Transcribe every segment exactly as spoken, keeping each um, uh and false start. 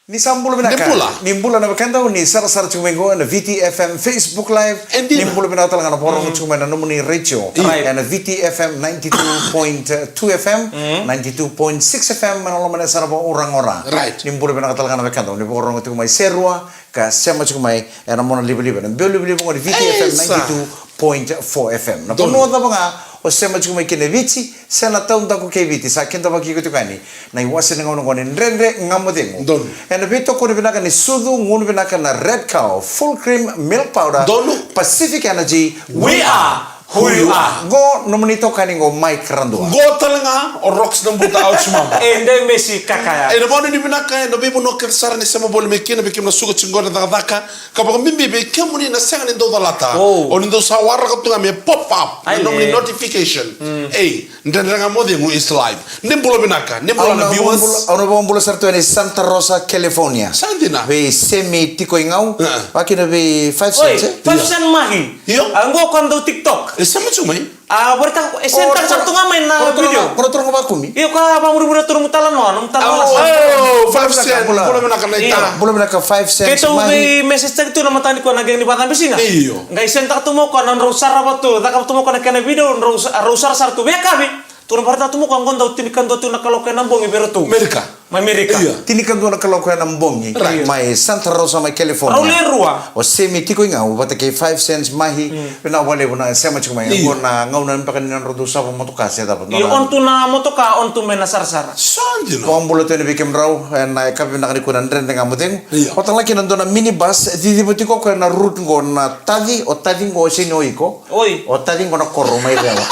Ni sa bula vinaka. Ni bula. Ni bula na wekada, ni sarasara tiko mai qo ena Viti F M Facebook Live. E dina. Ni bula vinaka tale ga na vakarorogo tiko mai na nomuni retio. Right. Ena Viti F M ninety-two point two F M, ninety-two point six F M, ena loma ni yasana vakaOraqora. Right. Ni bula vinaka tale ga na wekada, ni vakarorogo tiko mai Serua, ka sema tiko mai ena mona livaliva. Na belo livaliva qo ni Viti F M ninety-two point four F M. Na vanua cava ga o sema tiko mai kina e Viti, se na taudaku kei Viti, sa kidavaki iko tiko yani na iwase ni gauna qo ni Dredre Ga Mo Cegu. Donu. Ena veitokoni vinaka ni sucu, gunu vinaka na Red Cow Full Cream Milk Powder. Donu. Pacific Energy, we are who you are. Qo nomuni itokani qo Mike Radua. Qo tale ga o Rox na buta au tsu mama. E dai mesi kakaya. Ena vakanuinui vinaka ena veivanua kece sara ni sema voli mai kina, vei kemuni na suka tiko qo na cakacaka. Ka vakabibi vei kemuni na sega ni dau calata. Oh. O ni dau sa waraka tu ga me pop up na nomuni notification. Ei, Dredre Ga Mo Cegu is live. Ni bula vinaka, ni bula na viewers. Au na vakabula sara tu yani Santa Rosa, California. Sa dina. Vei Semi Tiko i Gau. Vakina vei five cents, e? Five cents mahi. Io. A qo ko dau TikTok. E sema tu mai. A, vorita, e send taka sara tu ga mai na video. Ko na toro ga vakumi. Io, ka vamurivuri toro mutala no, no mutala no. Oh, five cents. Bula vinaka na ita. Bula vinaka five cents. Keitou vei message taki tu na matani ko na geng ni vakabisiga. Io. Qai send taka tu mo ko na drau sarava tu, caka tu mo ko na kena video, drau sa-, drau sarasara tu. Via kavi. Tu na varata tu mo ko a qo dau tinikadua tu na kaloko ena bogi vei ratou. Amerika. Mai Amerika. Io. Tinikadua na kaloko ena bogi. Right. Mai Santa Rosa, mai California. Rau le rua. O Semi Tiko i Gau vata kei five cents mahi. Vinaka vakalevu na sema tiko mai. Io. Qo na gauna beka ni nodratou sava motoka se cava. Io, on tu na motoka, on tu mai na sarasara. Sa dina. Vakabula tu yani vei kemudrau ena yakavi vinaka nikua na Dredre Ga Mo Cegu. Io. Vata ga kina dua na minibus, ciciva tiko o koya na route qo na Taci, o Taci qo o seni o iko. Oi. O Taci qo na koro mai Rewa.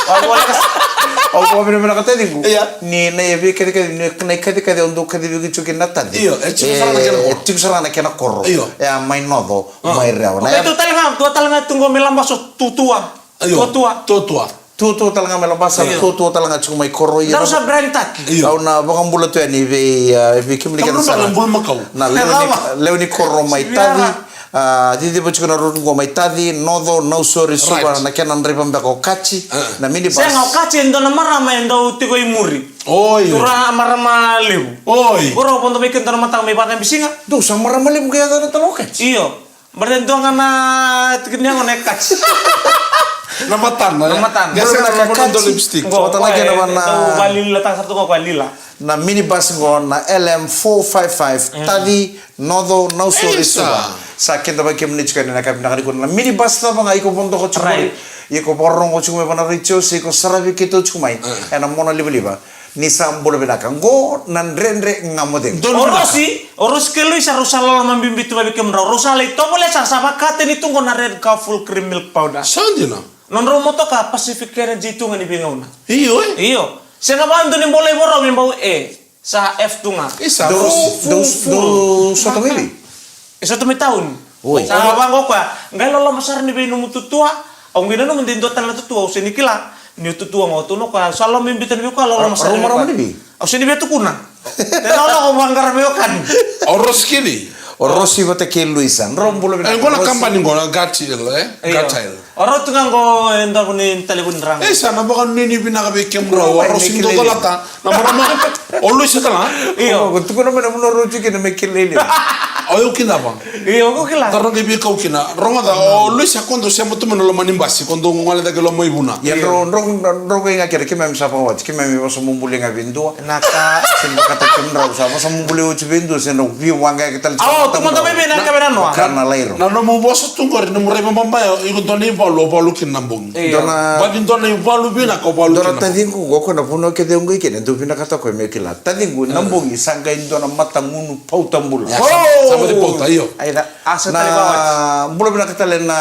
Au vavinavinaka Taci qo. Io. Ni na ia veikacikaci, ni na ikacikaci au dau kacivi iko tiko kina na Taci. Io, e tiko sara ga na kena koro. E tiko sara ga na kena koro. Io. E a mai Noco, mai Rewa. Na ia tu tale ga, tu tale ga tu qo me Labasa, Tuatua. Io. Tuatua. Tuatua. Tuatua tale ga mai Labasa, Tuatua tale ga tiko mai koro. Io. Daru sa brand taki. Io. Au na vakabula tu yani vei, a, vei kemuni kece sara. Na lewe ni, lewe ni koro mai Taci. A, ciciva tiko na route qo mai Taci, Noco, Nausori, Suva, na kena draiva beka o Kaji, na minibus. Sega, o Kaji e dua na marama e dau tiko i muri. Oi. Tura marama levu. Oi. Qo rau vodo mai kina dua na mataka mai vakabisiga. Dou sa marama levu qai yaco na talo o Kaji. Io. Bara e dua ga na tiki ni yago na Kaji. Na matana. Na matana. Qai sega na ka dua lipstick. Qo, qo e dau valila taka sara tu qo, qo a lila. Na minibus qo na L M four five five, Taci, Noco, Nausori, Suva. Sa kidavaki kemuni tiko yani na yakavi vinaka nikua. Na minibus cava ga iko vodo tiko mai, iko vakarorogo tiko mai vua na retio, se iko saravi keitou tiko mai ena mona livaliva. Ni sa bula vinaka. Qo na Dredre Ga Mo Cegu. O Rosi, o Rosi kei Luisa rau sa loloma bibi tu ga vei kemudrau. Rau sa lai tovolea sara, sa vakatani tu qo na Red Cow Full Cream Milk Powder. Sa dina. Nodrau motoka Pacific Energy tu ga ni veigauna. Io, e? Io. Sega vaka dua ni bolei vorau me bau e. Sa F tu ga. Isa, dou, fu, dou, fu, dou sota mai vei? E sota mai tauni. Oi. Sa vaqo koya, qai loloma sara ni vei nomu tutua. Au qai nanuma de dua tale na tutua, au sega ni kila. Ni o tutua ga o tu na koya, sa loloma bibi tani vei koya, loloma sara ni vei koya. Au sega ni via tukuna. Tena lako vaqara vei o kani. O Rosi kei Luisa. Drau bula vinaka. E, qo na kabani qo na Gatil, e? Io. Gatil. O rau tu ga qo e dua ni talevoni ra. E, sa na vakanuinui vinaka vei kemudrau. O Rosi dau calata. Na marama. O Luisa tala. Io. Ko tukuna mai na vanua rau tiko kina me kilai levu. O yau kidava. Io, ko kila. Tara qai veikau kina. Rogoca, o Luisa ko dau sema tu mai na loma ni basi, ko dau gole cake loma i Vuna. Ia drau, drau, drau qai ga kere, keimami sa vakawati, keimami vosa bubului ga vei dua. Na ka. Se vakataki kemudrau sa vosa bubului oti vei dua, se drau veiwaqa yake tale. Au, tu mada mai vei na ka vei na noa. Ka na lairo. Na nomu vosa tu qori, nomu raiva mamae, iko dua na ivalu, o valu kina na bogi. Io. Dua na, vati dua na ivalu vinaka, o valu kina na bogi. Dua na taciqu, qo ko na vanua kece au qai kina, dau vinakata koya me kila. Taciqu, na bogi, sa qai dua na matagunu pauta bula. Ia, sa, sa mati pauta, io. Aida, a sa tale vawati. Na bula vinaka tale na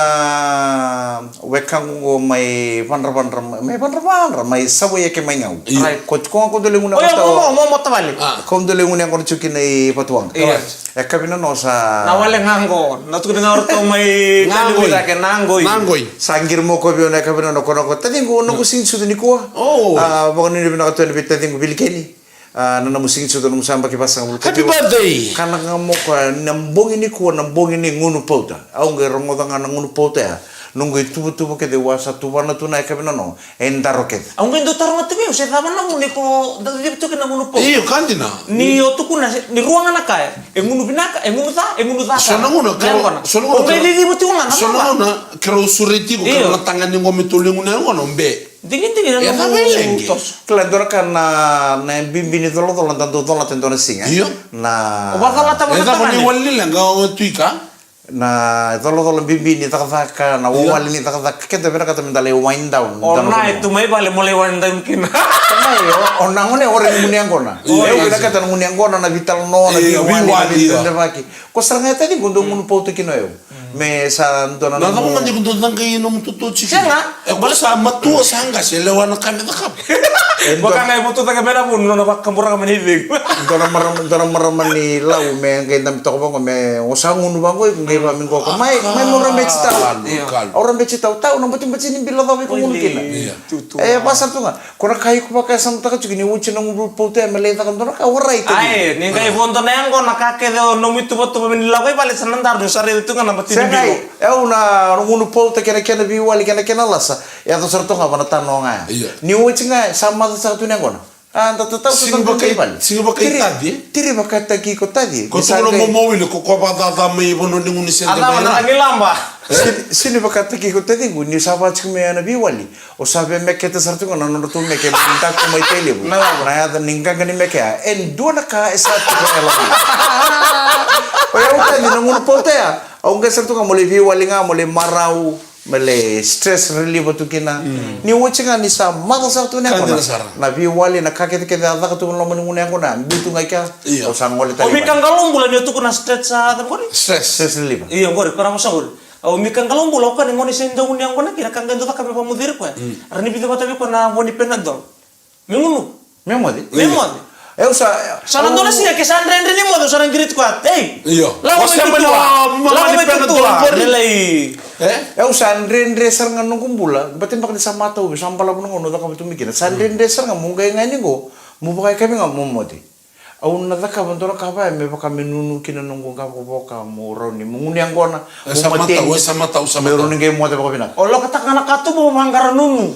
wekaqu qo mai Vadravadra, mai Vadravadra, mai Savoia kei mai Gau. Io. Right. Ko tiko ga ko dau lai gunu yaqona. Oi, mo, mo, mo tavale. A. Ko dau lai gunu yaqona tiko kina i Vatuwaqa. Io. Right. E yakavi nanoa sa. Na wale ga qo, na tukuni ga o ratou mai Nagoi. Nagoi. Nagoi. Sa qiri mo ko vei au na yakavi nanoa ko na ko, taciqu, noqu siga ni sucu nikua. O. A, vakanuinui vinaka tu yani vei taciqu Vilikeni. A, na nomu siga ni sucu, nomu sa yabaki vasagavulu ka ciwa. Happy birthday! Kaya ga mo koya, na bogi nikua na bogi ni gunu pauta. Au qai rogoca ga na gunu pauta ya. Noqu ituvatuva kece au a sa tuvana tu na yakavi nanoa, e daro kece. Au qai dau taroga tu vei au se cava na gauna iko dau ciciva tu kina na gauna pou. Io, ka dina. Ni o tukuna se, ni rua ga na ka e, e gunu vinaka, e gunu ca, e gunu ca. So na gauna, so na gauna, o qai ciciva tiko ga na so na gauna, keirau sureti iko, keirau na taga ni qo me tolu ni gunu yaqona, o be. Digidigi na noqu toso. Kila dua na ka na, na bibi ni colacola, da dau colata e dua na siga. Io. Na. O vakacolata vakacolata ni wali leqa o tu i ka. Na colacola bibi ni cakacaka, na wawale ni cakacaka, keda vinakata me da lai wind down. O na e tu mai vale mo lai wind down kina. O na gone ora ni gunu yaqona. Io, e vinakata na gunu yaqona, na vitalanoa, na viwali, na vidavaki. Ko sara ga e taciqu dau gunu pauta kina o yau. Me sa dua na nomu. Na cava ga ni ko dau caqai nomu toto tiko. Sega. E ko sa matua, sa qase, lewa na ka me cakava. Vaka ga e votu cake me na vunu, nona vakaburaka me na icegu. Dua na marama, dua na marama ni Lau me qai dabe toka vaqo me o sa gunu vaqo, iko qai vaka me qo. Mai, mai mo rabeti tau. Au rabeti tau, tau na batibati ni bilo cava iko gunu kina. E vasa tu ga. Ko na ka iko vakasamataka tiko ni oti na gunu pauta me lai caka dua na ka, warai tau. Ai, ni qai vodo na yaqona ka kece o nomu ituvatuva me ni lako i vale sa na daru ni sa raica tu ga na batini bilo. Au na gunu pauta kena kena veiwali kena kena lasa. E yaco sara toka ga vana tano ga ya. Ni oti ga sa maca saka tu na yaqona. A da tatau sa tu ga i vale. Sigi vakaitaci. Tiri vakataki iko taci. Ko tukuna mo mawili ko ko vakacaca mai vanua ni gunu sede mai ra. Sini vakataki iko taciqu ni sa vaciko mai ena veiwali. O sa via meketa sara tu ga na nodratou meke me daku mai Tailevu. Na yaca ni qaqa ni meke ya. E dua na ka e sa tiko e loma. O yau taci na gunu pauta ya. Au qai sara tu ga mo lai veiwali ga mo lai marau. Me lai stress reliever tu kina. Ni oti ga ni sa maca sara tu na yaqona. Na veiwali na ka kecekece a caka tu na loma ni gunu yaqona. Biu tu ga i kea. Au sa gole tale. O mi ka qalo bula ni o tuku na stress a cava qori? Stress. Stress reliever. Io qori, ko na vosa qori. Au mi ka qalo bula o ka ni gone se dau gunu yaqona kina ka qai dau caka me vamuceri koya. Ra ni vica vata vei koya na vo ni Panadol. Me gunu. Me moce. Me moce. Eu sa. Sa na dua na siga ke sa dredre ni moce, au sa na qiriti koya. Ei. Io. Lako mai tutua. Lako mai tutua. Me lai. Eu sa dredre sara ga noqu bula. Bati baka ni sa matau, sa balavu na gauna au cakava tu mai kina. Sa dredre sara ga mo qai ga ni qo. Mo vakaikavi ga mo moce. Au na cakava dua na ka vaya me vaka me nunu kina noqu qavokavoka mo rauni mo gunu yaqona. Mo mateni. Me rauni qai moce vakavinaka. O lokataka na katuba mo vaqara nunu.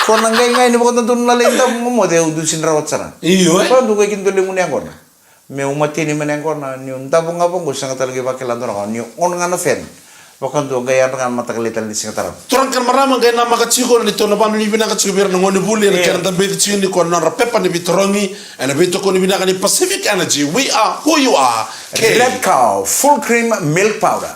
Ko na qai qai ni vakadodonu na lai davu mo moce au dusi drawa sara. Io e. Ko na du qai kina dua lai gunu yaqona. Me u mateni mai na yaqona ni u davu ga vaqo sega tale qai vakila dua na ka ni u on ga na fan. Vakadua qai yadra ga na mataka lailai tale ni siga tarava. Turaga kei na marama qai namaka tiko na neitou na vanuinui vinaka tiko vei ira na gonevuli ena kena dabeci tiko ni ko na nodra pepa ni veitarogi ena veitokoni vinaka ni Pacific Energy. We are who you are. Red Cow full cream milk powder.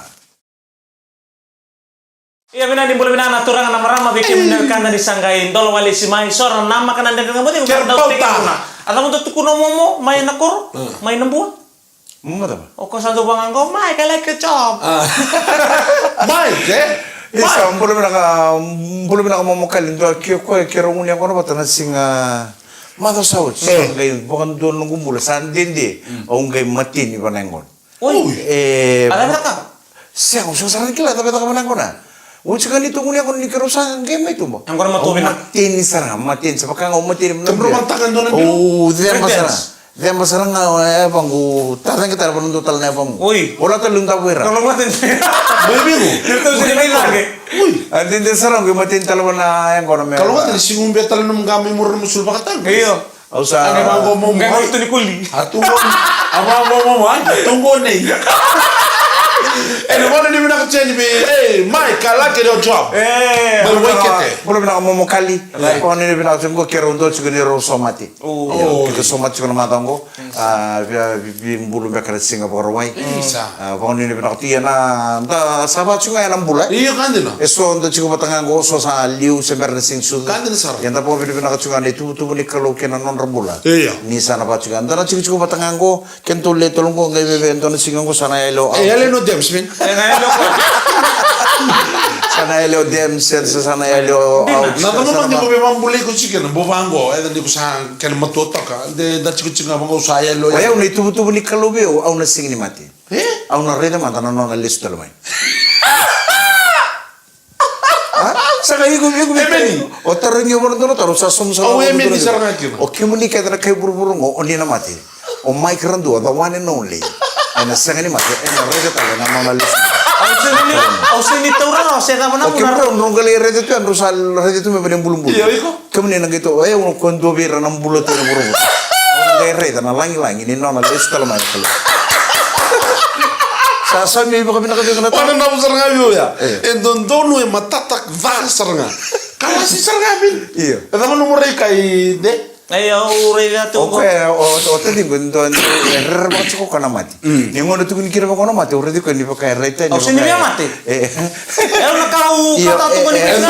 Ia vinaka ni bula vinaka na turaga na marama vei kemuni na wekada ni sa qai dola walesi mai so ra namaka na dredre ga moce. Kera pauta. A cava dou tukuna momo mai na koro mai na bua. Momo cava? O ko sa dau vaqo, Mike, I like your job. Mike, e? Isa, bula vinaka, bula vinaka momo Kali, dua ke koya ke rau gunu yaqona vata na siga macawa sa oti. Sa qai vakadua noqu bula, sa dede, au qai mateni vana yaqona. Oi. E, a cava caka? Sega, au sega sara ni kila, a cava caka vana yaqona. Oti ga ni tu gunu yaqona ni keirau sa qai mai tuba. Yaqona matua vinaka. Mateni sara ga, mateni, sa vaka ga au mateni. Au ceba sara. Ceba sara ga e vaqo, tacaqe tale vana dua tale na e vaqo. Oi. Ola tale u davo ira. Kalougata ni. Oi. A dede sara qo i mateni tale vana yaqona me. Kalougata ni siga u bea tale nomu qa mai muri nomu sulu vakataqa. Io. Au sa. Ane vaqo momo. Qai tu ni kuli. A tu qo. A vaqo momo, a tu qo nei. Ene vana ni vinaka teni vei. Ei, mai ka lake ni o job. E. Mai waikete. Bula vinaka momo Kali. Vana ni vinaka teni qo keirau dua tiko ni rau somate. Io, keitou somate tiko na macawa oqo. A, via vibulu beka na siga Vakarauwai. Isa. A, vakanuinui vinaka tu ia na da sa vaka tiko ga ena bula. Io, ka dina. E so da tiko vata ga oqo, so sa liu se bera na siga ni sucu. Ka dina sara. Ia da vakavinavinaka tiko ga na ituvatuva ni Kalou kei na nodra bula. Io. Ni sa na vaka tiko ga da na tikotiko vata ga oqo, keitou le tolu oqo, qai veve e dua na siga oqo sa na yali o. E yali no James, man. E na yali o. Sa na yali o James, sa na yali o. Na cava mada ni ko via vakabulai iko tiko kina, bau vaqo, e da ni ko sa kena matua toka, de da tikotiko ga vaqo sa yalo. O yau na ituvatuva ni Kalou vei au, au na sega ni mate. E? Au na raica mada na nona lesu tale mai. A? Sa ga iko, iko vei. Emeni. O tarogi au vana dua na taro, sa somu sara. Au emeni sara ga kina. O kemuni kece na kai vuravura oqo, o ni na mate. O Mike Radua, the one and only. Ena sega ni mate, ena raica tale na nona lesu. Au Au sega ni taura rawa se cava na vuna. Kemudrou, drou qai lai raica tu ya, drou sa raica tu mai vale ni bulubulu. Io, iko. Kemuni na qai tu, e, au na kua dua vei ira na bula tu na vuravura. Au na qai raica na lagilagi ni nona lesu tale mai na Kalou. Sa saumi vakavinaka vei iko na taro. Wana na sara ga vei au ya. E dodonu, e matata ca sara ga. Ka lasi sara ga vei. Io. E cava nomu rai kai de? Ai, au raica tu. O koya, o, o taciqu, e dua, e rerevaka tiko koya na mate. Ni gauna tukuni kina vaka na mate, au raici koya ni vaka e raitani. Au sega ni via mate. E. E, au na ka au kata tu ni kina.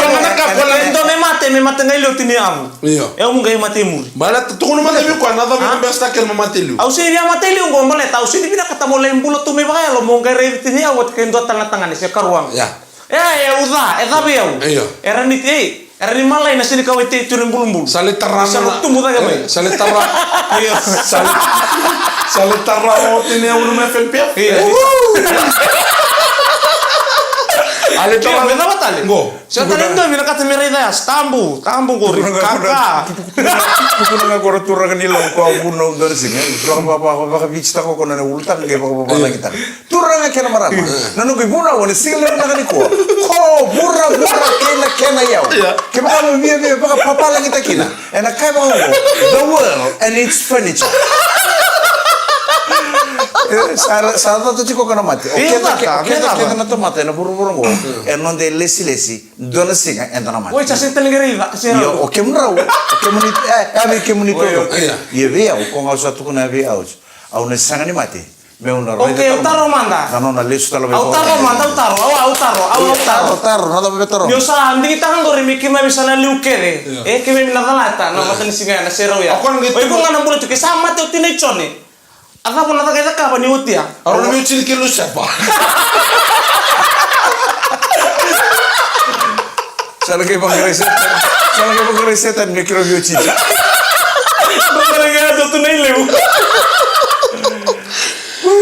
E dua me mate, me mate qai liu tini yavu. Io. E au mu qai mate i muri. Baleta tukuna mate vei koya, na cava iko besa kere me mate liu. Au sega ni via mate liu qo, baleta au sega ni vinakata mo lai bula tu mai vakayalo, mo qai raici tini yavu, oti ke dua tale na tagane se karua. Ia. E, e, au ca, e ca vei au. Io. Era ni, e, era ni malai na sini kau e tei tu ni bulubulu. Sa le tara na. Sa le tubu cake mai. Sa le tara. Io. Sa le, sa le tara o tini yavu na F N P F. Io. Ale tara. Io, me cava tale? Qo. Sa tale ndo vinakata me raica ya, tabu, tabu qori, kaka. Tukuna ga qori turaga ni Lau ko a vunau dua na siga. Turaga vaka, vaka, vakavititaka ko na ulutaga qai vakavavalagitaka. Turaga kei na marama. Na noqu ivunau ena siga levu vinaka nikua. Ko vuravura kei na kena iyau. Ia. Kevaka mo viavia vakapapalagitaka kina. Ena kaya vaka oqo, the world and its furniture. E, sa, sa cata tiko ko na mate. O keda ke, o keda kece na tamata ena vuravura oqo. E noda ilesilesi, dua na siga eda na mate. Oi, sa sega tale ni qai raica, se rau. Io, o kemudrau, o kemuni, e, e, vei kemuni todo. Oi, oi. Ia vei au, ko ga au sa tukuna vei au. Au na sega ni mate. Meu na raica. Okay, au taro mada. Na nona lesu tale mai. Au taro mada, au taro, au, au taro, au, au taro. Taro, taro, na cava me taro? Niu sa digitaka qori me keimami sa na liu kece. Io. E keimami na calata na matanisiga ya na serau ya. O iko ga na bula tu ke sa mate o tinai Jone. A cava na caka e cakava ni oti ya? Au na veiwatini kei Lusefa. Sa na qai vaqarai Setani. Sa na qai vaqarai Setani me keirau veiwatini. Vaqarai ga ya tu na ilevu.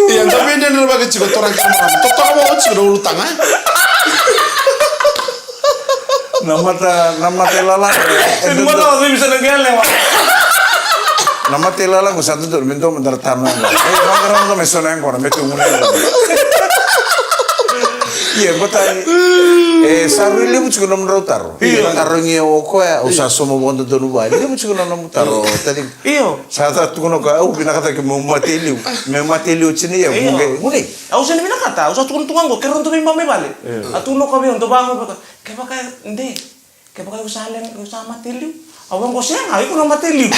Ia, da vei dredre vaka tiko, turaga kei na marama. Totoka vaka tiko na ulutaga, e? Na mata, na mata ilala. E, na mata o cimi sa na qele wa. Na mata ilala qo sa dodonu me dua mada na taro qo. E, vaqara mada me so na yaqona, me tu guna yaqona. Ia, qo tani. E, sa rui levu tiko na nomudrau taro. Io. Ia, na taro qo o koya, au sa sauma vakadodonu vua. Levu tiko na nomu taro, tani. Io. Sa ta tukuna o koya, au vinakata ke meu mate liu. Me mate liu tini ia, io. Muge, gune. Au sega ni vinakata, au sa tukuna tu ga qo, keirau dau veiba mai vale. Io. A tukuna o koya vei au, dau vaqo, kevaka, de, kevaka au sa le, au sa mate liu. Au vaqo, sega, iko na mate liu.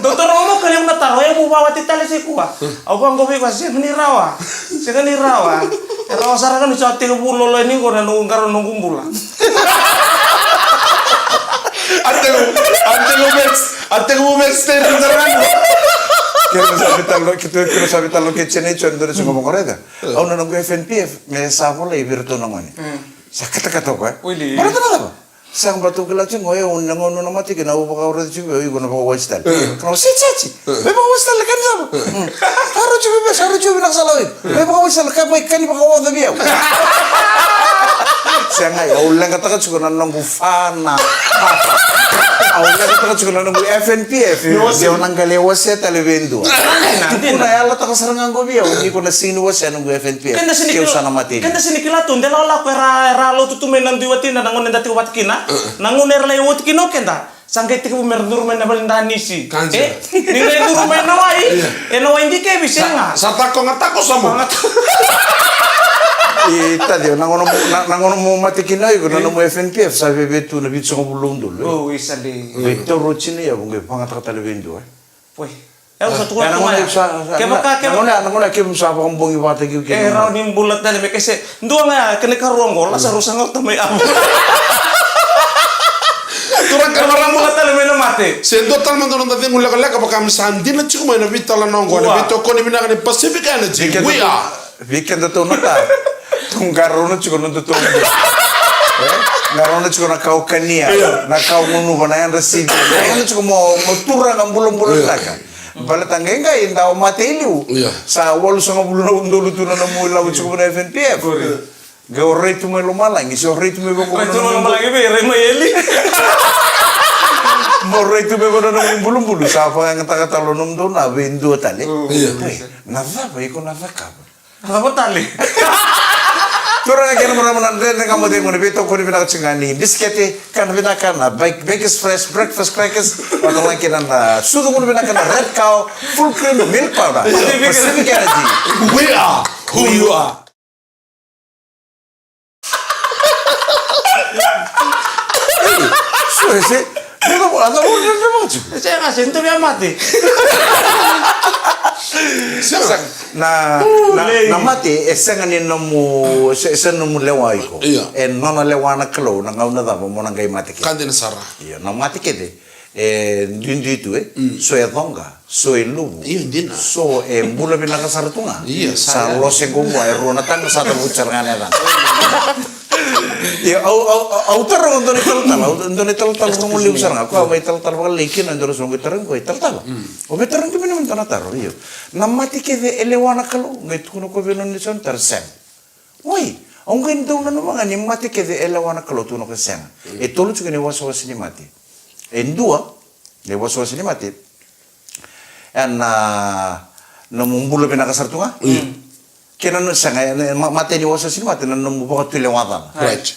Dou taro mo ka liu na taro, e mu vawati tale se kua. Au vaqo vei koya, sega ni rawa. Sega ni rawa. E rawa sara ga ni sa tekivu lolo ni qo na noqu qaro noqu bula. A tekivu, a tekivu vex, a tekivu vex tei sara ga ni qo. Kei na sa vitalo, kei na sa vitalo kei Jene Jone dona siga mo koreca. Au na noqu F N P F, me sa volai vei iratou na gone. Sa katakata o koya. Baleta na cava? Sa batou kila tiko, e, au na gauna na mate kina, au vakawasei tiko, iko na vakawasei tale. Kana se chachi. Me vakawasei tale, kana cava? Sa rau tiko, me sa rau tiko, vinaka sala iko. Me vakawasei tale, ka mai kani vakaoca vei au. Sega, au leqataka tiko na noqu fa na papa. Au leqataka tiko na noqu F N P F. Au na qai wasea tale vei dua. Tukuna, yalataka sara ga qo vei au, ni ko na sega ni wasea noqu F N P F. Keda sega ni kila, keda sega ni kila tu, de lakolako era, era lotu tu mai na dui watina, na gauna eda tiko vata kina. Na gauna era lai oti kina o keda. Sa qai tekivu mera curu mai na vale danisi. E? Ni qai curu mai na wai. Ena wai dikevi sega. Sa tako ga tako sa mo. E, taci, na gauna mo, na, na gauna mo mate kina iko, na nomu F N P F, sa veve tu na vitusagavulu na udolu, e? O, isa de. Veitaurocina ia, qai vagataka tale vei dua, e? Poi. E, au sa tukuna tu ga ya. Kevaka, kevaka. Na gauna, na gauna keimami sa vakabogi vata kei, e, rawa ni bula tale me kese. Dua ga ya, kena ikarua qo, Lasaro sa gauta mai avu. Turaga kei na marama, bula tale mai na mate. Se dua tale mada noda cegu lekaleka vaka me sa dina tiko mai na veitalanoa oqo, na veitokoni vinaka ni Pacific Energy. We are. Vei kedatou na ta. Tou qarauna tiko na nodatou bula. E? Qarauna tiko na ka o kania, na ka o gunuva, na yadra sivi. Qarauna tiko mo, mo turaga bulabula vinaka. Baleta qai qai da o mate i liu. Sa walusagavulu na udolu tu na nomu ilavo tiko vua na F N P F. Qai o rai tu mai lomalagi, se o rai tu mai vakavanua. Rai tu mai lomalagi vei, rai mai eli. Mo rai tu mai vanua na nomu bulubulu, sa vakayagataka tale o nomudou na vei dua tale. Oi, na cava iko na cakava? Cava tale? Turaga kei na marama, na Dredre Ga Mo Cegu, na veitokoni vinaka tiko ga ni bisikete, kana vinaka na Bake, Bakers Fresh Breakfast Crackers, vata tale kina na sucu gunu vinaka na Red Cow Full Cream Milk Powder. Pacific Energy. We are who you are. Sure, se. Sega, se tu via mate. Sega. Na, na, na mate e sega ni nomu, se, se nomu lewa iko. Io. E nona lewa na Kalou na gauna cava mo na qai mate kece. Ka dina sara. Io, na mate kece e duidui tu, e. Mm. So e coqa, so e luvu. Io, dina. So e bula vinaka sara tu ga. Io, sa lose qo vua e rua na taga, sa cavuti sara ga na yacana. Io, au, au, au, au taroga dua na italatala, au, dua na italatala rogo levu sara ga. Koya mai talatala vakalei kina, dua na so qo taroga qo italatala. Mm. O vei taroga kemuni mai dua na taro, io. Na mate kece e lewa na Kalou, qai tukuna ko vei nona ni so na taro, sega. Oi, au qai dau nanuma ga ni mate kece e lewa na Kalou, tukuna ko sega. Mm. E tolu tiko na iwasewase ni mate. E dua, na iwasewase ni mate. E na nomu bula vinaka sara tu ga. Mm. Kei na no sega, e na ma-, mate ni iwasewase ni mate, na nomu vakatulewa cala. Right.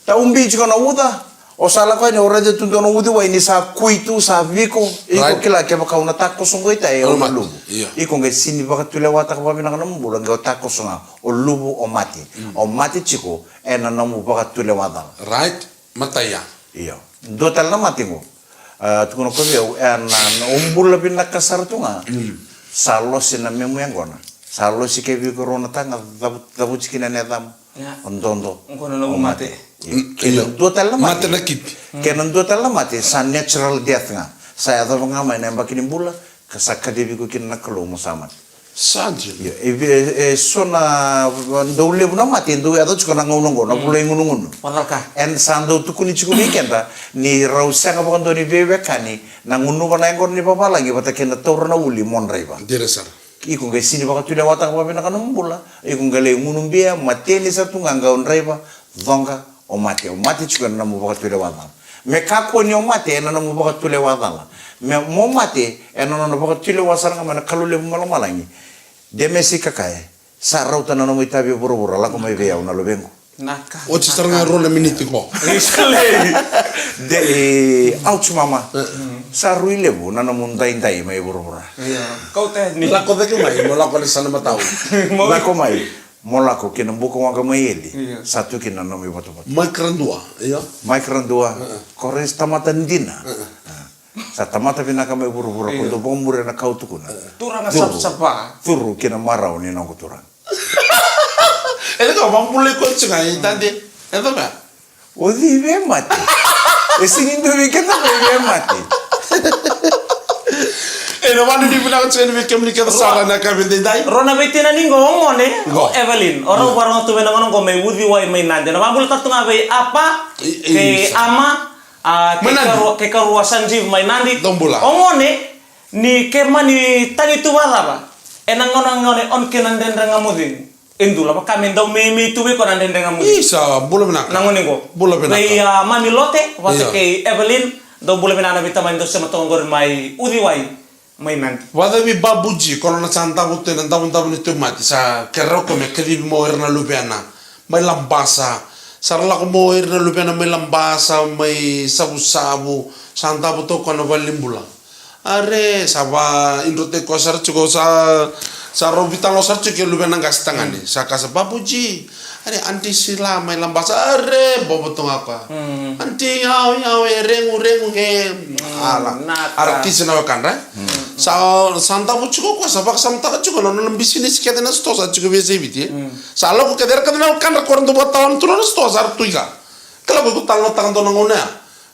Tau bi tiko na uca, o sa lako yani o raica tu dua na uciwai ni sa kui tu, sa viko, iko kila kevaka o na takoso qo i tai e o na luvu. Io. Iko qai sini vakatulewataka vakavinaka na nomu bula, qai o takoso ga, o luvu, o mate. Mm. O mate tiko e na nomu vakatulewa cala. Right. Mataia. Io. Dua tale na mate qo. A, tukuna ko vei au, e na, na o bula vinaka sara tu ga. Mm. Sa lose na memu yaqona. Sa lose kei vei iko rua na taga, cavu-, cavuti kina na yacamu. Ia. O dodo. Qo na nomu mate. Io. Mm, kei na dua tale na mate. Mate na kipi. Kei na dua tale na mate, sa natural death ga. Sa yacova ga mai na yabaki ni bula, ka sa kacivi iko kina na Kalou mo sa mate. Sa dina. Io, e, e, e so na, dau levu na mate, dau yaco tiko na gauna oqo, na vula i gunugunu. Vacalaka. E sa dau tukuni tiko vei keda, ni rau sega vakadua ni veiwekani, na gunuva na yaqona ni vavalagi, vata kei na taura na uli mo draiva. Dina sara. Iko qai sini vakatulewataka vakavinaka nomu bula, iko qai lai gunu bia, mateni sa tu ga qai o draiva, coqa, o mate, o mate tiko e na nomu vakatulewa cala. Me kakua ni o mate e na nomu vakatulewa cala. Me mo mate e na nona vakatulewa sara ga mai na Kalou levu mai lomalagi. De me si kakae, sa rauta na nomu itavi e vuravura, lako mai vei au na luvequ. Naka. Oti sara ga rua na miniti qo. Isalei. De, e, ouch mama. E. Sa rui levu na nomu daidai mai vuravura. Ia. Kau te ni. Lako cake mai, mo lako ni sana matau. Mo lako mai. Mo lako ki na buka waqa mai eli. Io. Sa tu kina na nomu ivotavota. Mai Karadua, io. Mai Karadua. E, e. Ko resi tamata dina. E, e. E. Sa tamata vinaka mai vuravura, io, ko dau vakamuria na ka au tukuna. E. Turaga Curu. Savasava. Curu ki na marau ni noqu turaga. E, ka vakabulai koya tiko ga i dade. E, cava? O cei via mate? E sega ni dua vei keda qo e via mate. E na vakanuinui vinaka tiko yani vei kemuni keda sara na ka vei daidai. Rua na veitinani qo, o gone, qo, o Evelyn. O rau, mm, vakarorogo tu vei na gone qo mai Uciwai mai Nadi. Na vakabula tale tu ga vei apa, i, i, kei sa ama, a, kei, mai Nadi, karua, kei karua Sanjeev mai Nadi. Dou bula. O gone, ni ke mani tagi tu vakacava. E na gauna, gauna, o na kena Dredre Ga Mo Cegu. E dua, vaka me dau meimei tu vei koya na Dredre Ga Mo Cegu. Isa, bula vinaka. Na gone qo. Bula vinaka. Vei, a, Mami Lote, vata, io, kei Evelyn, dou bula vinaka na veitamani dou sema toka qori mai Uciwai, mai Nadi. Vata vei Babuji, ko na sa davo tu ena davodavo ni tauvimate, sa kerea o koya me kacivi mai o ira na luvena mai Labasa. Sa ra lako mai o ira na luvena mai Labasa, mai Savusavu, sa davo toka o koya na valenibula. Are, sa va, idrotaki koya sara tiko, sa, sa rau veitalanoa sara tiko kei luvena qase tagane. Sa kaya sa, Babuji. Are, Aunty Sila mai Labasa. Are, bobo toka ga o koya. Mm. Aunty, yau, yau, e regu, regu, e. Mm, ala. Naka. Ara kisi na wekadra, e? Mm. Sa, sa davo tiko o koya, sa vakasamataka tiko na nona bisinisi kece na sitoa, sa tiko vei Seviti, e? Mm. Sa lako kece, era kece na wekadra, ko ra dau vakatalanoa tu na sitoa, sa ra tu i ka. Kila ko iko talanoataka dua na gauna ya.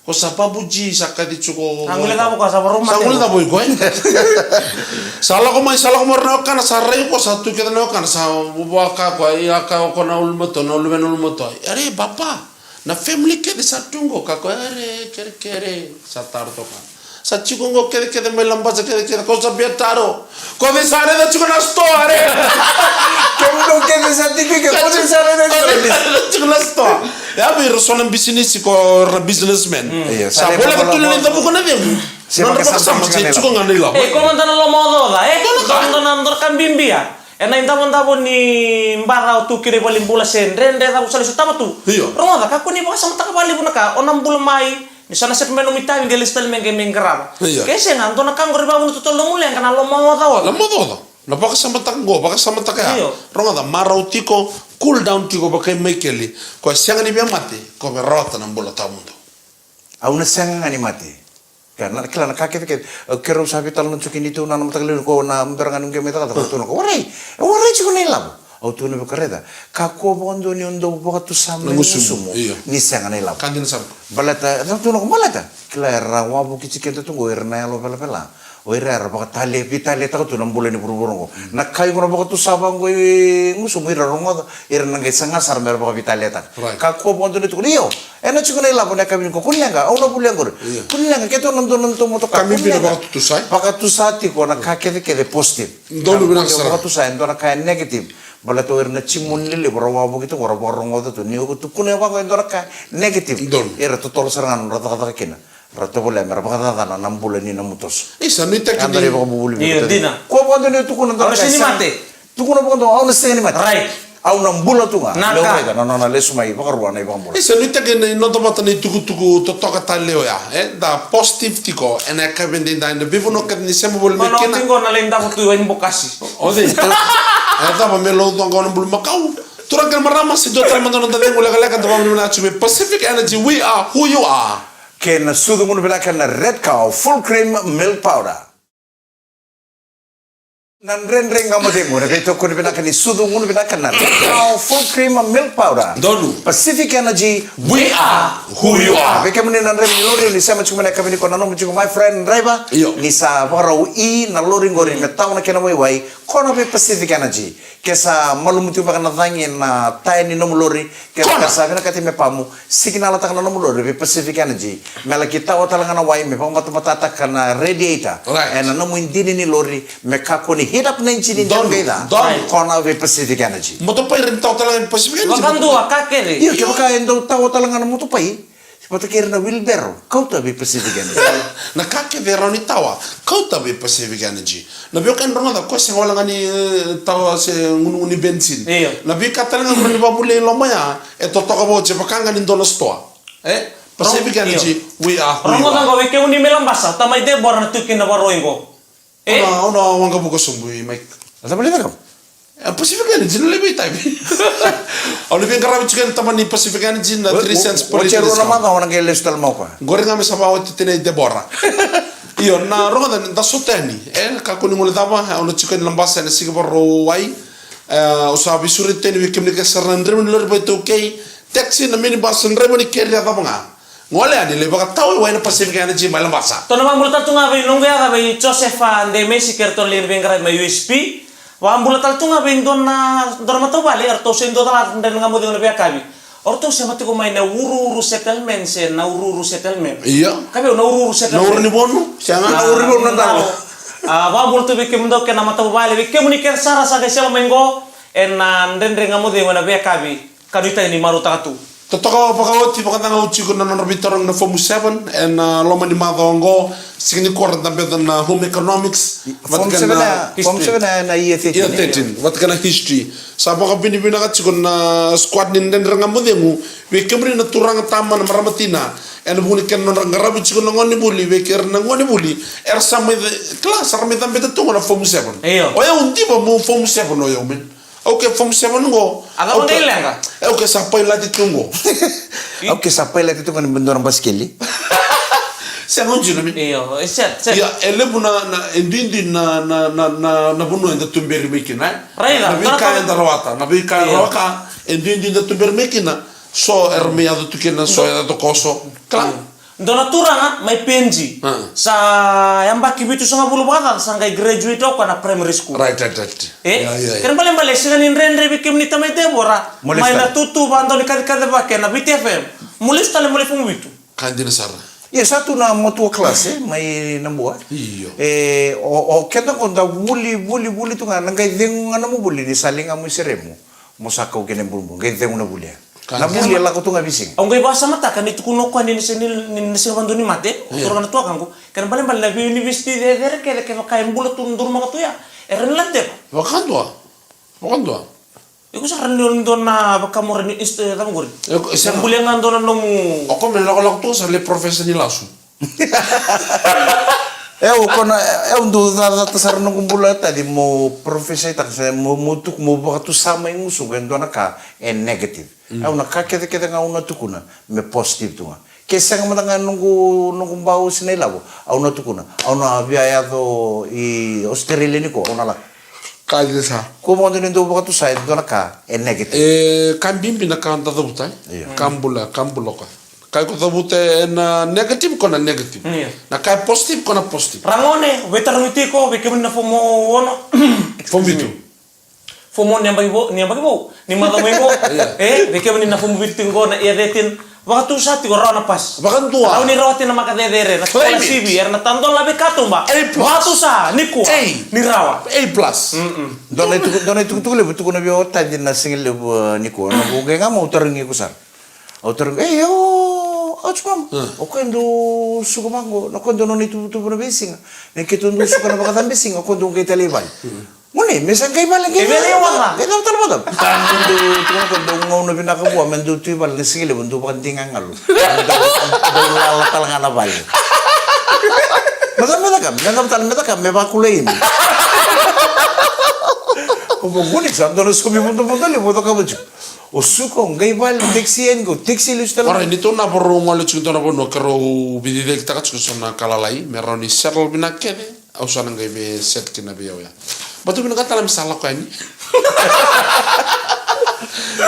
Ko sa Babuji, sa kaci tiko. Sa guilecava o koya, sa varau mate. Sa guilecava o iko, e? Sa lako mai, sa lako mai o ira na wekana, sa rai o koya, sa tu kece na wekana, sa vaka o koya, ia ka o koya na ulumatua, na luvena ulumatua. Are, Baba, na family kece sa tu qo, ka koya, are, kerekere, sa taro toka. Sa tiko qo kece, kece mai Labasa, kece, kece, ko sa via taro. Ko cei sa raica tiko na sitoa, re? Kemudou kece sa tiko i ke, ko cei sa raica tiko na sitoa? Ia, vei ira so na bisinisi, ko ira na businessman. Mm. Io, sa voleka tu na i cavuka na cegu. Nodra vakasama sa tiko ga na ilavo. E, ko mada na lomaocaoca, e? Ko mada na dra ka bibia. Ena idavodavo ni baca o tu kina i valenibula se dredre cava o sa lai sotava tu. Io. Rogoca, kakua ni vakasamataka vakalevu na ka o na bula mai. Ni sa na set mai nomu itavi, qai lesu tale mai qai mai qarava. Io. Ke sega, dua na ka qori vakavuna totolo nomu leqa, na lomaocaoca. Lomaocaoca. Na vakasamataka qo, vakasamataka ya. Io. Rogoca, marau tiko, cool down tiko, vaka i Maikeli. Ko e sega ni via mate, ko via rawata na bula tawamudu. Au na sega ga ni mate. Ka na, kila na ka kecekece. Au keirau sa veitalanoa tiko kina tu na, na mataka lailai, ko na bera ga ni qai mai cakacaka, au tukuna ko, warai, e warai tiko na ilavo. Au tukuna vei ko, raica, kakua vakadua ni o dau vakatusa mai na gusumu, gusumu, io, ni sega na ilavo. Ka dina sara. Baleta, au tukuna ko, baleta, kila era wavoki tiko keda tu qo, ira na yalo velavela. O ira era vakatale, veitaleitaka tu na bula ni vuravura qo. Mm. Na ka iko na vakatusa vaqo i gusumu, ira rogoca, ira na qai saga sara mera vakaveitaleitaka. Right. Kakua vakadua ni tukuna, io, ena tiko na ilavo na yakavi nikua, kua ni leqa, au na volia qori. Io. Kua ni leqa, keitou na dua na nodatou motoka, kua ni leqa. Ka bibi na vakatusa, e? Vakatusa tiko na ka kecekece positive. Donu, vinaka sara. Vakatusa e dua na ka e negative. Baleta o ira na tiko ni lelevu ra wavoki tu qo, ra vakarogoca tu. Ni o tukuna vaqo e dua na ka e negative. Donu. Era totolo sara ga na nodra cakacaka kina. Ra tovolea mera vakacacana na bula ni nomu toso. Isa, nuitaki ni. Io, dina. Kua vakadua ni tukuna, dua na ka e sega ni mate. Tukuna vakadua, au na sega ni mate. Right. Au na bula tu ga. Na ka. Levu raica na nona lesu mai vakarua na iVakabula. Isa, nuitaki ni noda vata na itukutuku totoka tale oya. E, da positive tiko ena yakavi edaidai, na veivanua kece ni sema voli mai kina. Mana oti qo na lai davo tu i Wainibokasi. O cei? E cava me lauca qo na bulumakau? Turaga kei na marama, se dua tale mada na noda cegu lekaleka, da vakavinavinaka tiko vei Pacific Energy, we are who you are. Kei na sucu gunu vinaka na Red Cow Full Cream Milk Powder. Na Dredre Ga Mo Cegu, na veitokoni vinaka ni sucu gunu vinaka na Red Cow Full Cream Milk Powder. Donu. Pacific Energy, we are who you are. Vei kemuni na draiva ni lori, ni sema tiko mai na yakavi nikua, nanuma tiko, my friend driver. Io. Ni sa vakarau i na lori qori me tawa na kena waiwai, kona vei Pacific Energy. Ke sa malumu tiko beka na cagi ena taya ni nomu lori, ke sa vinakati me pamu, sikinalataka na nomu lori vei Pacific Energy. Me laki tawa tale ga na wai, me vakamatamataka na radiator. Right. Ena nomu idini ni lori, me kakua ni heat up na ijini. Donu, donu. Kona vei Pacific Energy. Motopai e rawa ni tawa tale ga vei Pacific Energy? Vakadua, ka kece. Io, kevaka e dau tawa tale ga na motopai vata kei ira na wheelbarrow, kauta vei Pacific Energy. Na ka kece e rawa ni tawa, kauta vei Pacific Energy. Na veiwekani, rogoca, ko sega wale ga ni, e, tawa se gunugunu ni benzine. Io. Na veika tale ga e rawa ni vakavulici i loma ya, e totoka vakaoti, e vaka ga ni dua na sitoa. E? Pacific Energy, io, we are who you are. Rogoca qo, vei kemuni mai Labasa, tamai Debora na tu kina na vakarau qo. E? Au na, au na waqavuka sobu i Mike. A cava le cakava? E, Pacific Energy na levu i tavi. Au na veiqaravi tiko ena taba ni Pacific Energy na three cents per litre discount. Oti e rua na macawa au na qai lesu tale mai o koya. Qori ga me sa vakaoti tinai Debora. Io, na rogoca ni da sota yani. E, kakua ni guilecava, au na tiko ena Labasa ena siga Vakarauwai. E, au sa veisureti yani vei kemuni kece sara na draiva ni lori vakaitaukei. Taxi, na minibus, draiva ni carrier cava ga. Gole yani, lai vakatawa i wai na Pacific Energy mai Labasa. Tou na vakabula tale tu ga vei noqu yaca vei Josefa Demesi kei ratou na liga ni veiqaravi mai U S P. Vakabula tale tu ga vei dua na, dua na matavuvale, eratou se dua tale na Dredre Ga Mo Cegu ena veiyakavi. O ratou sema tiko mai na Uruuru Settlement se Nauruuru Settlement. Io. Ka vei au Nauruuru Settlement. Nauru ni Vonu? Sega, Nauruuru ni Vonu na dalo. A, vakabula tu vei kemudou kei na matavuvale, vei kemuni kece sara sa qai sema mai qo ena Dredre Ga Mo Cegu ena veiyakavi. Ka nuitaki ni marautaka tu. Totoka vakaoti, vakacagau tiko na nodra veitarogi na Fomu Seven ena, a, loma ni macawa oqo, siga nikua da beca na Home Economics. Fomu Seven na, Fomu Seven na year thirteen. Year thirteen, vata kei na History. Sa vakavinavinaka tiko na squad ni Dredre Ga Mo Cegu vei kemuni na turaga, tamana, marama, tina, ena vuku ni kena nodra qaravi tiko na gonevuli, vei kemuni na gonevuli era sa mai, kila, sa ra mai cabeta tu ga na Fomu Seven. Io. O yau diva meu Fomu Seven o yau, man. Au ke Fomu Seven qo. A cava qai leqa? Au ke sa pailate tu qo. Au ke sa pailate tu qo ni dua na basikeli. Sega, o dina, man. Io, e set, set. Ia, e levu na, na, e duidui na, na, na, na, na vanua eda tuberi mai kina, e? Raica, na veika eda rawata, na veika eda rawaka, e duidui eda tuberi mai kina. So era mai yaco tu kina, so era yaco koso. Kila. Io. Dua na turaga mai P N G. A. Sa yabaki vitusagavulu vakacaca, sa qai graduate o koya na primary school. Right, right, right. E? Ia, ia, ia. Kena ibalebale, sega ni dredre vei kemuni tamai Debora. Mo lesu tale. Mai na tutu vakadua ni kacikaci vaka ena Viti F M. Mo lesu tale, mo lai Fomu Vitu. Ka dina sara. Ia, sa tu na matua class, e, mai Nabua. Io. E, o, o keda qo da vuli, vuli, vuli tu ga, na qai cegu ga nomu vuli ni sa ligamu i seremu. Mo sa kau kina e bulubulu, qai cegu na vuli ya. Na vuli e lako tu ga veisiga. Au qai vakasamataka ni tukuna o koya ni na sega ni, ni na sega vakadua ni mate, o turaga na tuakaqu. Kena ibalebale na veiunivesiti cecere kece kevaka e bula tu, durumaka tu ya, e rawa ni ladeva. Vakadua. Vakadua. Iko sa rawa ni dua na vakamora ni inst-, cava qori? Iko sa bulia ga dua na nomu. O koya me lakolako tu sa le professor ni lasu. E, o koya na, e, au dau cacata sara noqu bula taci mo professor taka se mo, mo tuku mo vakatusa mai gusuqu e dua na ka e negative. Mm. Au na ka kece kece ga au na tukuna me positive tu ga. Ke sega mada ga noqu, noqu bau sinai lavo, au na tukuna. Au na via yaco i Australia ni ko, au na lako. Ka dina sa. Ko vodo ni dau vakatusa e dua na ka e negative. E, ka bibi na ka da cavuta, e? Io. Ka bula, ka bula ko. Ka iko cavuta e na negative ko na negative. Io. Na ka e positive ko na positive. Ragone, veitarogi tiko, vei kemuni na fomu ono. Fomu vitu. Fomu ni yabaki vou, ni yabaki vou, ni macawa mai vou. Io. E, vei kemuni na fomu vitu tiko na year thirteen. Vakatusa tiko rawa na pasi. Vakadua. Rawa ni rawati na maka cecere, na sikola sivi, era na tadola vei katuba. A plus. Vakatusa, nikua. A. Ni rawa. A plus. Mm-mm. Dua na itu-, dua na itukutuku levu tukuna vei au o taci na siga levu, e, nikua. Na vuqa ga mo au tarogi iko sara. Au tarogi, ei, o, au tiko mama. Mm. O koya dau suka vaqo, na koya dau nona itubutubu na veisiga. Na keitou dau suka na vakacabe siga, o koya dau qai tale i vale. Mm. Gone, me sa qai vale, qai vale, qai vale, qai vale, qai vale, qai vale. Dau, dau, dau gauna vinaka vua, me dau tu i vale na siga levu, dau vakadiga galu. Dau, dau lala tale ga na vale. Me caka, me caka, me caka tale, me caka, me vakulei ni. O vaguni sa dua na somi vodovodo levu, o cakava tiko. O suka, o qai vale, o taxi yani, o taxi lesu tale. Orait, ni tou na varau gole tiko dua na vanua, ka rau veiciciyakitaka tiko so na ka lalai, me rau ni settle vinaka kece. Au sa na qai vei set kina vei au ya. Baleta vinaka tale me sa lako yani.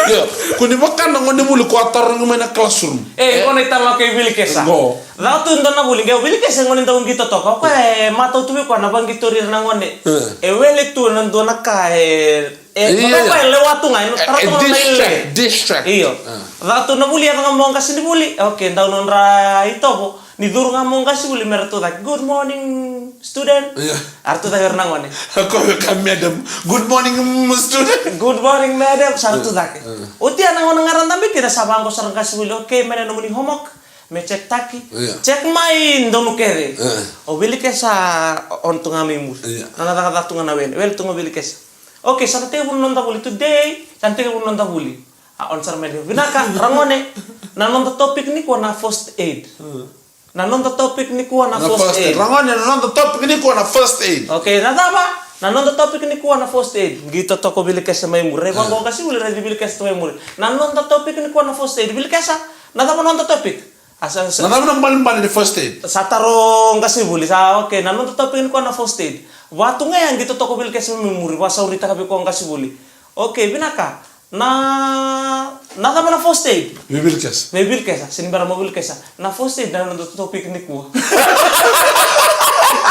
Io, ko ni vaka na gone vuli ko a tarogi mai na classroom. E, e, gone tale lako i Vilikesa. Go. Caka tu dua na vuli, qai o Vilikesa e gone dau qito toka. O koya e matau tu vei koya na vaqitori ira na gone. E. E wele tu na dua na ka e, e, io, io, io. Lewa tu ga, e, tara tu ga na distract, ile. Distract. Io. A. Caka tu na vuli, yaco ga mo qasenivuli. Okay, dau nodra itovo. Ni curu ga mo qasenivuli me ratou cake. Good morning, student. Io. A ratou cake ira na gone. Ko vei ka madam. Good morning, mm, student. Good morning, madam. Sa ratou cake. Io. Oti ya na gauna ga ra dabe kina sa vaqo sara qasenivuli. Okay, me na nomuni homework. Me check taki. Io. Check mai donu kece. Io. O Vilikesa on tu ga mai muri. Io. Na na cakacaka tu ga na wele. Wele tu ga o Vilikesa. Okay, sa na tekivu na noda vuli today, sa na tekivu na noda vuli. A, on sara mai ni vinaka, ragone, na noda topic nikua na first aid. Mm. Na noda topic nikua na first aid. Ragone, na noda topic nikua na first aid. Okay, na cava? Na noda topic nikua na first aid. Qito toka o Vilikesa mai muri. Rai vaqo qasenivuli, rai Vilikesa tu mai muri. Na noda topic nikua na first aid. Vilikesa, na cava na noda topic? A sa, sa, na cava na balebale ni first aid? Sa taro qasenivuli, sa, okay, na noda topic nikua na first aid. Vatu ga ya qito toka o Vilikesa mai muri, vasauritaka vei koya qasenivuli. Okay, vinaka. Na, na cava na first aid? Vei Vilikesa. Vei Vilikesa, se ni bera mo Vilikesa. Na first aid na noda topic nikua.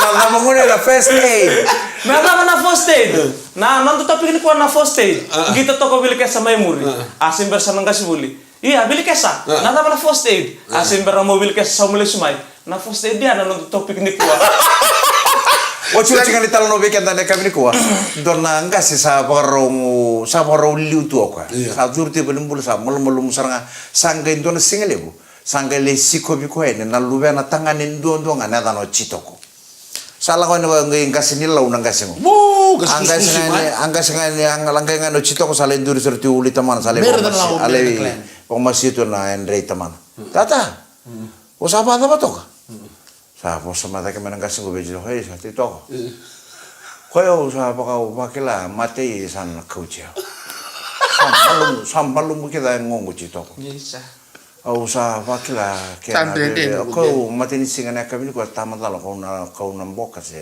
Na cava gone na first aid? Na cava na first aid? Na noda topic nikua na first aid. A, a. Qito toka o Vilikesa mai muri. A, a. A se bera sa na qasenivuli. Ia, Vilikesa, a, na cava na first aid? A, a se bera mo Vilikesa sa mo lesu mai. Na first aid ya na noda topic nikua. Otioti ga ni talanoa vei keda na yakavi nikua. Dua na qase sa vakarau, sa vakarau liu tu o koya. Ia. Sa curu tu i valenibula sa malumalumu sara ga. Sa qai dua na siga levu. Sa qai lai sikovi koya yani na luvena tagane duadua ga na yacana o Jitoko. Sa lako yani vaqo i qase ni Lau na qase qo. Mo, qase, a qase ga yani, a qase ga yani, a qai ga yani o Jitoko sa lai duri sara tu i ulu i tamana, sa lai vakamasi, a lai vakamasi tu na yadre i tamana. Tata, o sa vakacava toka? Sa vosa mai cake mai na qase qo vei Jitoko, ei, sa Jitoko. Koya au sa vaka, au vakila, matei sa na kauti au. Sa malumu, sa malumu kece e goqo Jitoko. Au sa vakila kena veve. Kau matai ni siga na yakavi nikua, tamata cala kau na, kau na boka se,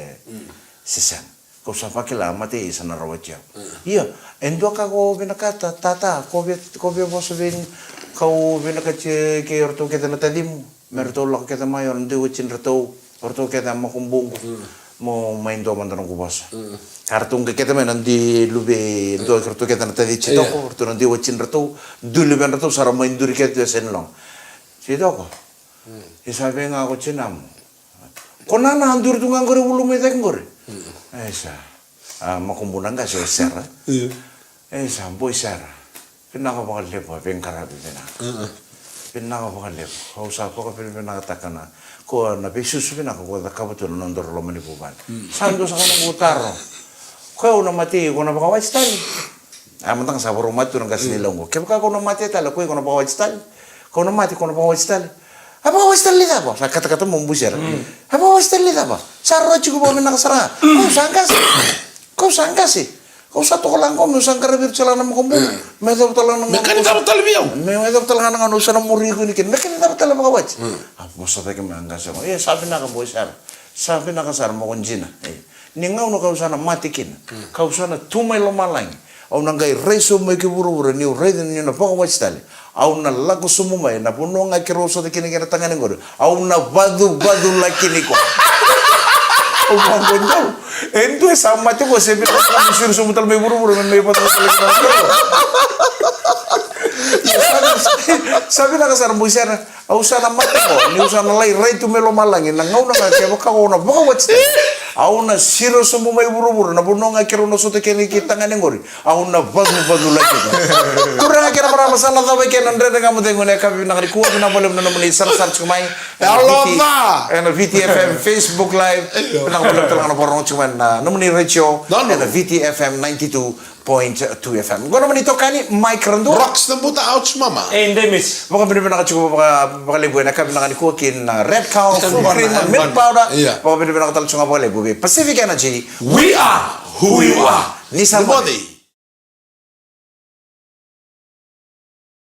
se sega. Kau sa vakila matai sa na rawati au. Ia, e dua ka ko vinakata, tata, ko via, ko via vosa vei, kau vinakati kei ratou kece na tacimu. Me ratou lako kece mai, o na dui watidratou. O ratou kece a makubuqu. Mo mai dua mada noqu vosa. Ka ratou qai kece mai na dui luve, dua kei ratou kece na taci Jitoko, ratou na dui watidratou, dui luvedratou sa ra mai duri kece tu e Senilong. Jitoko. Isa vei ga ko tinamu. Ko nana a duri tu ga qori e vulu mai cake qori. Isa. A makubu na qase o Sera. Isa, boi Sera. Vinaka vakalevu, a veiqaravi vinaka. Vinaka vakalevu. Au sa vakavinavinakataka na, ko na veisusu vinaka ko cakava tu na nodaru loma ni vuvale. Sa dua saka noqu taro. Ko au na matei, ko na vakawati tale? A mada ga sa vakarau mate tu na qase ni lau qo. Kevaka kau na mate tale, o koya kau na vakawati tale. Kau na mate, kau na vakawati tale. A vakawati tale ni cava? Sa katakata mai o Busera. A vakawati tale ni cava? Sa rawa tiko vakavinaka sara ga. Kau sa qase. Kau sa qase. Kau sa toka la qo, meu sa qaravi ira tiko la na makubuqu. Me yacova tale ga na gauna. Me ka ni cava tale vei au? Me yacova tale ga na gauna au sa na muri iko ni kina. Me ka ni cava tale vakawati? A vosa cake mai a qase qo. E, sa vinaka Busera. Sa vinaka sara mo ko jina. E. Ni gauna kau sa na mate kina, kau sa na tu mai lomalagi, au na qai rai sobu mai ki vuravura, niu raica niu na vakawati tale, au na lako sobu mai na vanua ga keirau sota kina kei na tagane qori, au na vacuvaculaki ni koya. Au vaqo, dou, e dua e sa mate qo, se vinaka sara me siro sobu tale mai vuravura me mai vacuvaculaki na koya. Ia, sa, sa vinaka sara Busera. Au sa na mate qo, niu sa na lai rai tu mai lomalagi, na gauna ga kevaka au na vakawati tale, au na siro sobu mai vuravura, na vanua ga keirau na sota kina kei tagane qori, au na vacuvaculaki. Turaga kei na marama, sa na cava kei na Dredre Ga Mo Cegu ena yakavi vinaka nikua. Vinaka vakalevu na nomuni sarasara tiko mai ena Viti, ena Viti F M Facebook Live. Vinaka vakalevu tale ga na vakarorogo tiko mai na nomuni retio ena Viti F M ninety-two point two F M. Qo nomuni itokani Mike Radua. Rocks na buta, ouch mama. E Demis. Vakavinavinaka tiko vaka, vakalevu ena yakavi vinaka nikua ki na Red Cow Full Cream Milk Powder. Vakavinavinaka tale tiko ga vakalevu vei Pacific Energy. We are who you are. Ni sa moce.